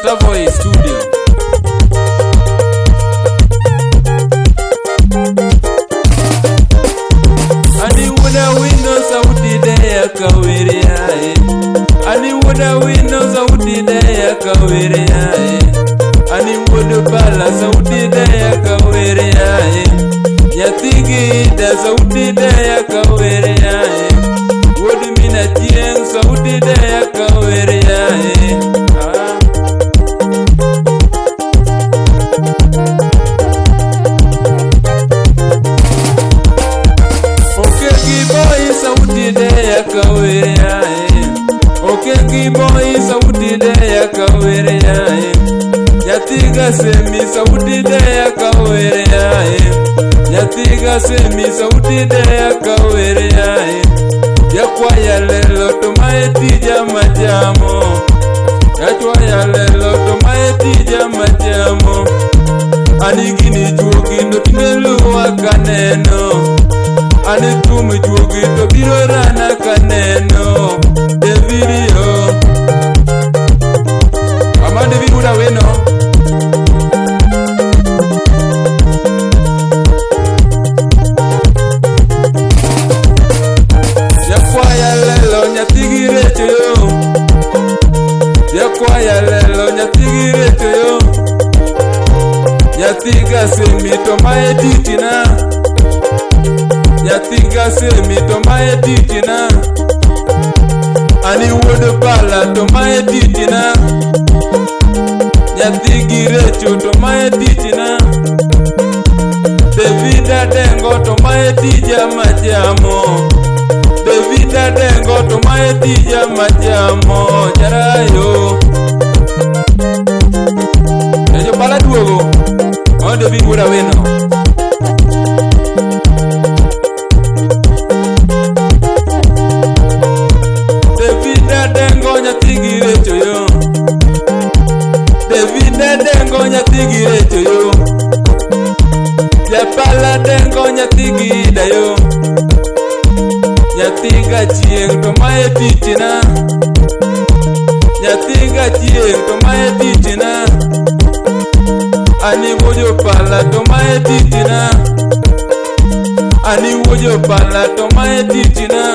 Savoy Studio. Ani wuoda wino sauti deya kawere yae. Ani wuoda wino sauti deya kawere yae. Ani wuodo pala sauti deya kawere yae. Nyathi gida sauti deya kawere yae. Wuod mina chieng' sauti deya kawere yae. Ah. Okegi boy sauti deya kawere yae. Okegi boy sauti deya kawere yae. Nyathi gasemi sauti deya kawere yae. Nyathi gasemi sauti deya kawere yae. Jakwaya lelo to mae tija machamo. Jakwaya lelo to mae tija machamo. Ani gini juogi to tinde luwa kaneno. Ani thum juogi to biro rana kaneno. David yo. Ama David wuod Awino. Jakwaya lelo nyathi gi recho yo. Jakwaya lelo nyathi gi recho yo. Nyathi gasemi to mae tichna. Nyathi gasemi to mae tichna. Ani wuod pala to mae tichna. Nyathi gi recho to mae tichna. David Adengo to mae tija machamo. David Adengo to mae tija machamo. Jarayo. Ejo pala duogo. Mano David wuod Awino. David Adengo nyathi gi recho yo. David Adengo nyathi gi recho yo. Japala Dengo nyathi gi ida yo. Nyathi gachieng' to mae tichna. Nyathi gachieng' to mae tichna. Ani wuo jopala to mae tichna. Ani wuo jopala to mae tichna.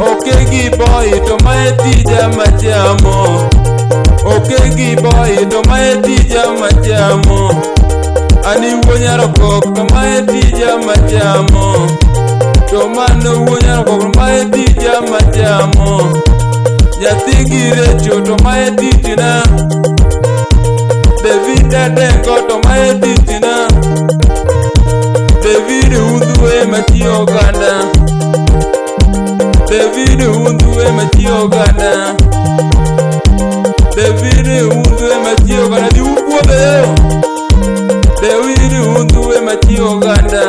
Okegi boy to mae tija machamo. Okegi boy to mae tija machamo. Ani wuo nyarokok to mae tija machamo. To mano wuo nyarokok to mae tija machamo. Nyathi gi recho to mae tichna. David Adengo to mae tichna. David Undhwe machi oganda. David Undhwe machi oganda. David Undhwe machi oganda. Dhi upuodhe yo. David Undhwe machi oganda.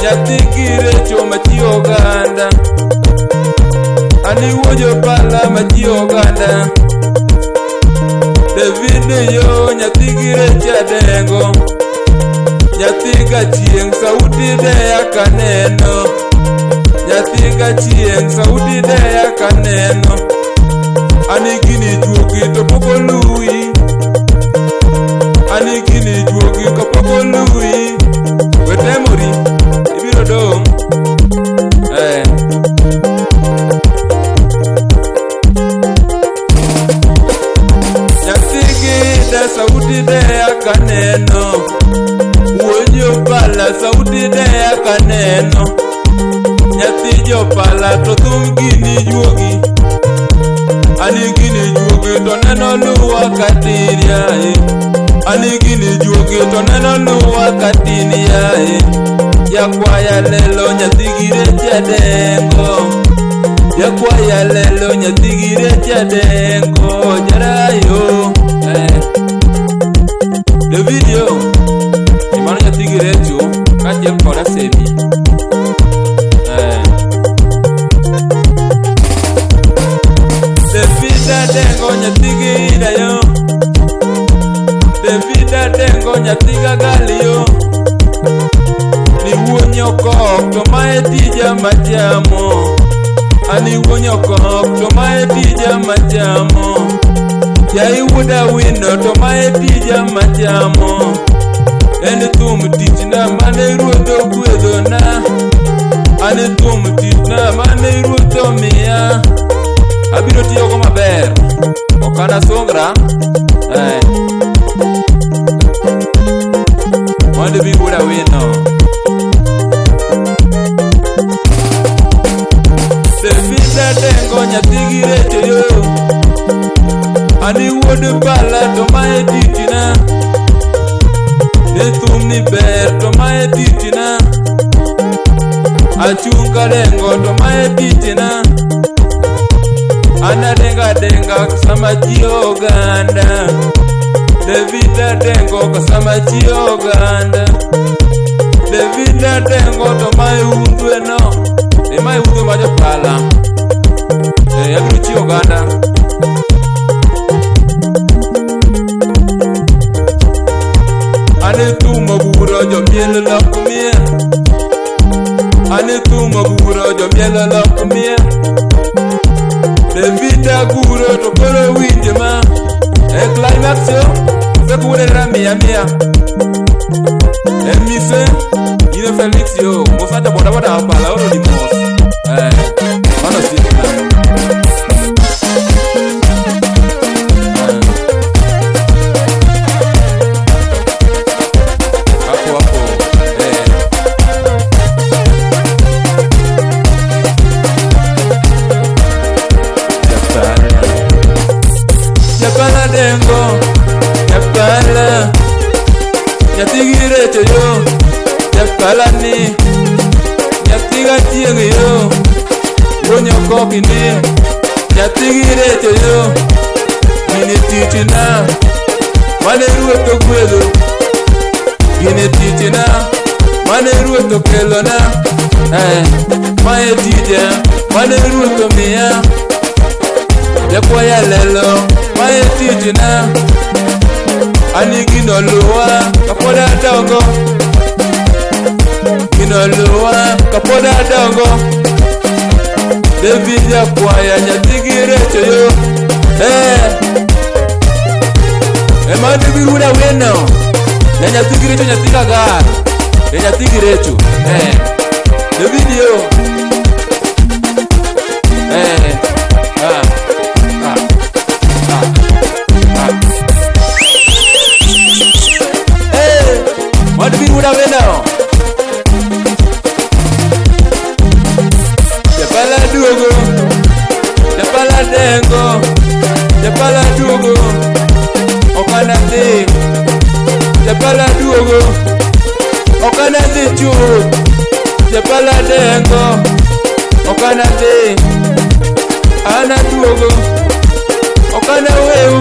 Nyathi gi recho machi oganda. Ani wuo jopala machi oganda. David yo nyathi gi recho Adengo. Nyathi gachieng' sauti deya kaneno. Nyathi gachieng' sauti deya kaneno. Ani gini juogi to pok oluwi. Ani gini juogi to pok oluwi. Wetemori ibiro dong'. Nyathi gi ida sauti deya kaneno. Wuo jopala sauti deya kaneno. Nyathi jopala to thum gini juogi. Ani gini juogi to neno luwa katin yae. Ani gini juogi to neno luwa katin yae. Jakwaya lelo nyathi gi recho Adengo. Jakwaya lelo nyathi gi recho Adengo. Jarayo. David yo. Mano nyathi gi recho kaachiel kod Asemi. David Adengo nyathi gi ida yo. David Adengo nyathi gagali yo. Ni wuo nyokok to mae tija machamo. Ani wuonyo kok to mae tija machamo. Jai wuoda wino to mae tija machamo. En thum tichna mane ruoth ogwedhona. An thum tichna mane ruoth omiya. Abiro tiyogo maber. Ok anasungra. Mondo ibi wuoda wino. David Adengo nyathi gi recho yo. Ani wuod pala to mae tichna. Ne thum ni ber to mae tichna. Achung' kadengo to mae tichna. An adenga adenga sama ji oganda. David Adengo sama ji oganda. David Adengo to mae undwe no. E mae undwe ma jopala. Abiro chiwo oganda. Ane thumo buro jomiel lok miel. Ane thumo buro jomiel lok miel. David Aguro to koro winje ma. E climax yo, osekuwuonera mia mia. E mise, ine Felix yo, mosacha boda boda opala oro ni mos. Mano osiepna. Hapo hapo. Japala. Japala dengo. Japala. Nyathi gi recho yo. Japala ni. Nyathi ga chieng' yo. Wuonyo koki ni. Nyathi gi recho yo. Gini tichna. Mane ruoth ogwedho. Gini tichna. Mane ruoth okelona. Mae tija. Mane ruoth omiya. Jakwaya lelo. Mae tichna. Ani gino luwa kapod adongo. Gino luwa kapod adongo. David Jakwaya nyathi gi recho yo. Ema David wuoda wino. Ne nyathi gi recho nyathi kagar. E nyathi gi recho. David yo. What do we would have now? Japala duogo, Japala dengo, Japala duogo, okana dhi, Japala duogo, okana dhi chuth, Japala dengo, okana dhi, ana duogo, okana weu,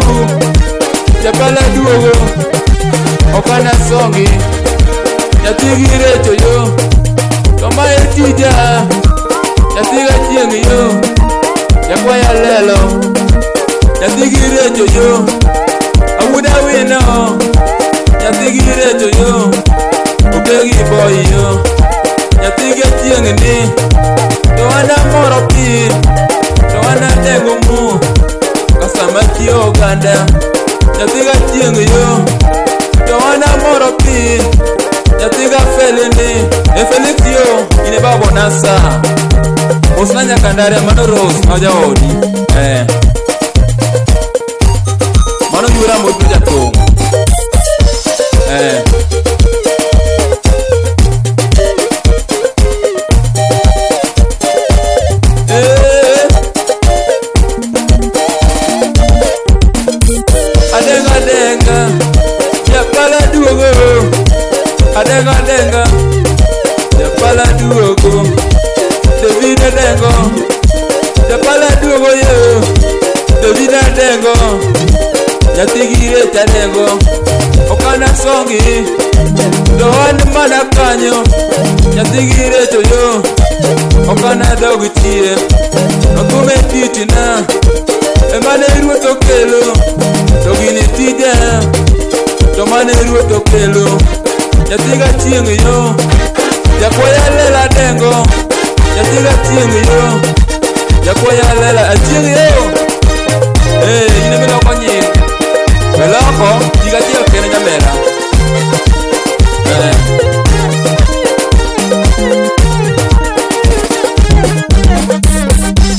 Japala duogo, okana songi. Nyathi gi recho yo, to mae tija. Nyathi ga chieng' yo, jakwaya lelo. Nyathi gi recho yo, awuoda wino. Nyathi gi recho yo, oke gi boy yo. Nyathi ga chieng' ni, to an amoro pi, to an adengo mu. Kasama chi oganda, nyathi ga chieng' yo, to an amoro pi. Nyathi ga felini, e Felix yo, ine baba bonanza. Osna nyakandare mano Rose ma jaodi. Mano yura mo jathum. Adenga adenga, Japala duogo. Adenga adenga, Japala duogo. David Adengo, Japala duogo yo. David Adengo, nyathi gi recho adengo. Okana songi, to an mana kanyo. Nyathi gi recho yo, okana dog chien. Okume tichna, emane ruoth okelo. To gini tija, to mane ruoth okelo. Nyathi ga chieng' yo, Jakwaya lela dengo. Nyathi ga chieng' yo, Jakwaya lela achieng' yo. In ema iloko nying. Weloko higa achiel kende nyamera.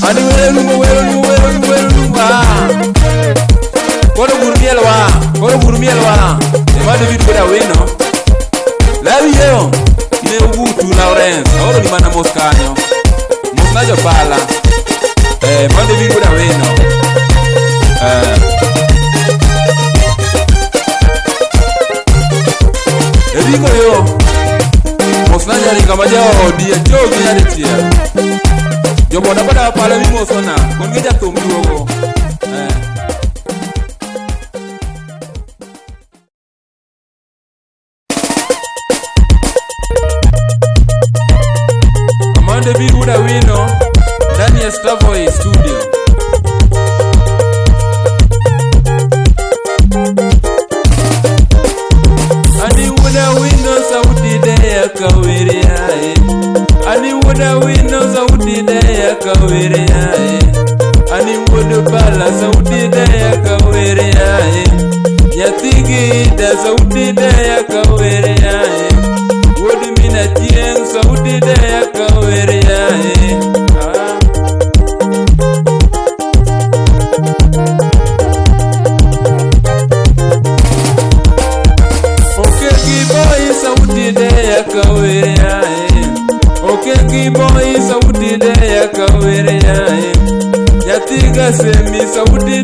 Ani wero lumo wero lumo wero lumo wero lumo. Koro gur miel wa, koro gur miel wa. Ema David Wuod Awino. Lawi yo. Ine Ogutu Lawrence. Aoro ni mana mos kanyo. Mos na jopala. Ma David Wuod Awino. Eriko yo. Mos na jaringa ma jaodi achogi nyadichiel. Joboda boda pala mimosona. Kon gi jathum duogo. Amande David Wuod Awino ndani ya Starvoice Studio. Ani Wuod Awino sauti deya kawere yae. Ani Wuod Awino sauti deya kawere yae. Ani Wuod Pala sauti deya kawere yae. Nyathi Gida sauti deya kawere yae. Wuod Mina Chieng' sauti deya kawere yae. Okeki boy sauti deya kawere yae. Okeki boy sauti deya kawere yae. Nyathi Gasemi sauti